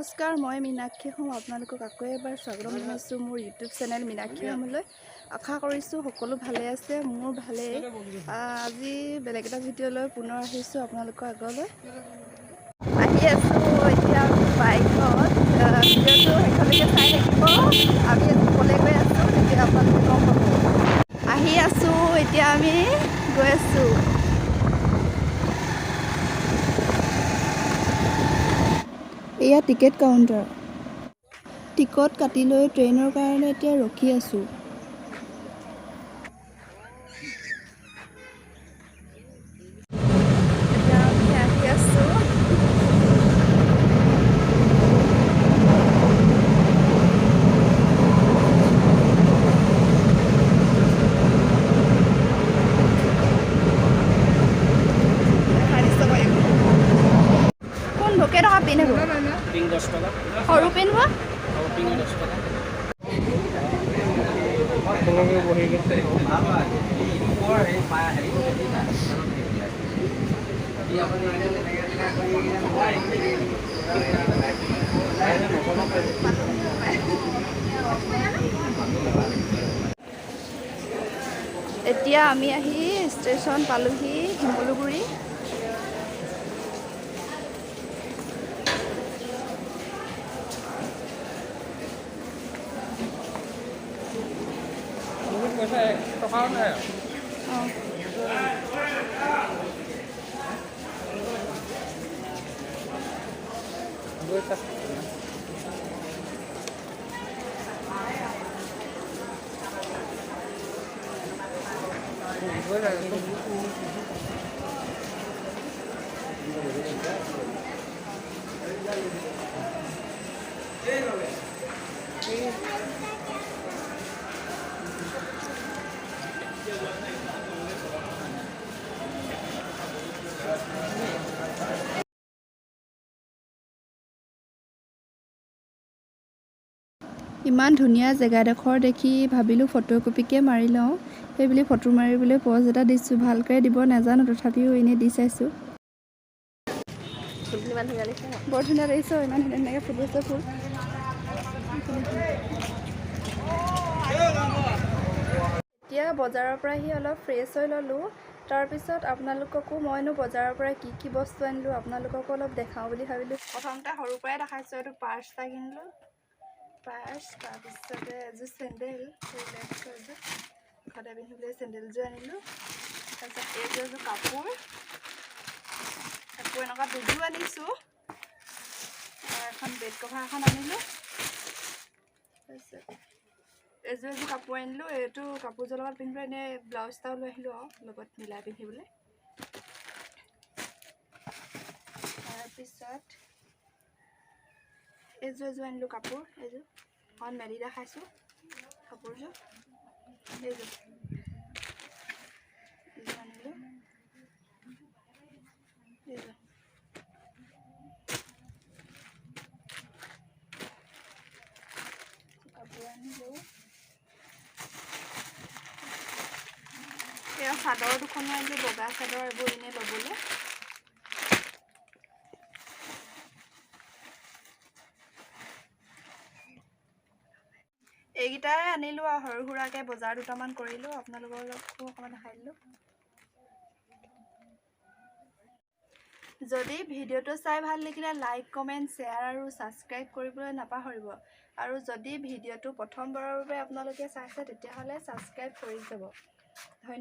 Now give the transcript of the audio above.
নমস্কাৰ, মই মীনাক্ষী সোম। আপোনালোকক আকৌ এবাৰ স্বাগতম জনাইছোঁ মোৰ ইউটিউব চেনেল মীনাক্ষী হোমলৈ। আশা কৰিছোঁ সকলো ভালে আছে, মোৰ ভালেই। আজি বেলেগ এটা ভিডিঅ' লৈ পুনৰ আহিছোঁ আপোনালোকৰ আগলৈ। আহি আছোঁ এতিয়া বাইকত। ভিডিঅ'টো শেষলৈকে চাই থাকিব। আমি আজি ক'লৈ গৈ আছোঁ তেতিয়া আপোনালোকে গম পাব। আহি আছোঁ এতিয়া, আমি গৈ আছোঁ। এয়া টিকেট কাউণ্টাৰ। টিকট কাটি লৈ ট্ৰেইনৰ কাৰণে এতিয়া ৰখি আছোঁ। এতিয়া আমি আহি আছোঁ। দেখাই দিছোঁ মই। কোনবোৰ কেইটকা পিন হ'ব? পিং 10 টকা। সৰু পিনবোৰ? আৰু পিং 10 টকা। বহি গৈছে। এতিয়া আমি আহি ষ্টেচন পালোহি, শিমলুগুৰি। বহুত পইচা, 1 টকাও নাই। অঁ। গৈ থাক। গৈ থাক। ইমান ধুনীয়া জেগাডোখৰ দেখি ভাবিলোঁ ফটো কপিকে মাৰি লওঁ। সেইবুলি ফটো মাৰিবলৈ প'জ এটা দিছোঁ। ভালকৈ দিব নাজানো, তথাপিও এনেই দি চাইছোঁ। বৰ ধুনীয়া লাগিছে। ইমান ধুনীয়া ধুনীয়াকৈ ফুলি আছে ফুল। এতিয়া বজাৰৰ পৰা আহি অলপ ফ্ৰেছ হৈ ল'লোঁ। তাৰপিছত আপোনালোককো মইনো বজাৰৰ পৰা কি কি বস্তু আনিলোঁ, আপোনালোককো অলপ দেখাওঁ বুলি ভাবিলোঁ। প্ৰথমতে সৰুৰ পৰাই দেখাইছোঁ। এইটো পাৰ্চ এটা কিনিলোঁ, পাৰ্চ। তাৰপিছতে এযোৰ চেণ্ডেল, এযোৰ সদায় পিন্ধিবলৈ চেণ্ডেলযোৰ আনিলোঁ। তাৰপিছত এইযোৰ এযোৰ কাপোৰ কাপোৰ এনেকুৱা দুযোৰ আনিছোঁ আৰু এখন বেড কভাৰ এখন আনিলোঁ। তাৰপিছত এযোৰ এযোৰ কাপোৰ আনিলোঁ। এইটো কাপোৰযোৰ লগত পিন্ধিবলৈ এনেই ব্লাউজ এটাও লৈ আহিলোঁ আৰু লগত মিলাই পিন্ধিবলৈ। তাৰপিছত এইযোৰ এযোৰ আনিলোঁ কাপোৰ। এইযোৰ অকণ মেলি দেখাইছোঁ কাপোৰযোৰ। এইযোৰ এইযোৰ আনিলোঁ। এইযোৰ কাপোৰ আনিলোঁ। এয়া চাদৰ দুখনো আনিলোঁ, বগা চাদৰ, এইবোৰ এনেই ল'বলৈ। এইকেইটাই আনিলোঁ আৰু সৰু সুৰাকৈ বজাৰ দুটামান কৰিলোঁ। আপোনালোকৰ লগতো অকণমান দেখাই দিলোঁ। যদি ভিডিঅ'টো চাই ভাল লাগিলে লাইক, কমেণ্ট, শ্বেয়াৰ আৰু ছাবস্ক্ৰাইব কৰিবলৈ নাপাহৰিব। আৰু যদি ভিডিঅ'টো প্ৰথমবাৰৰ বাবে আপোনালোকে চাইছে, তেতিয়াহ'লে ছাবস্ক্ৰাইব কৰি যাব। ধন্যবাদ।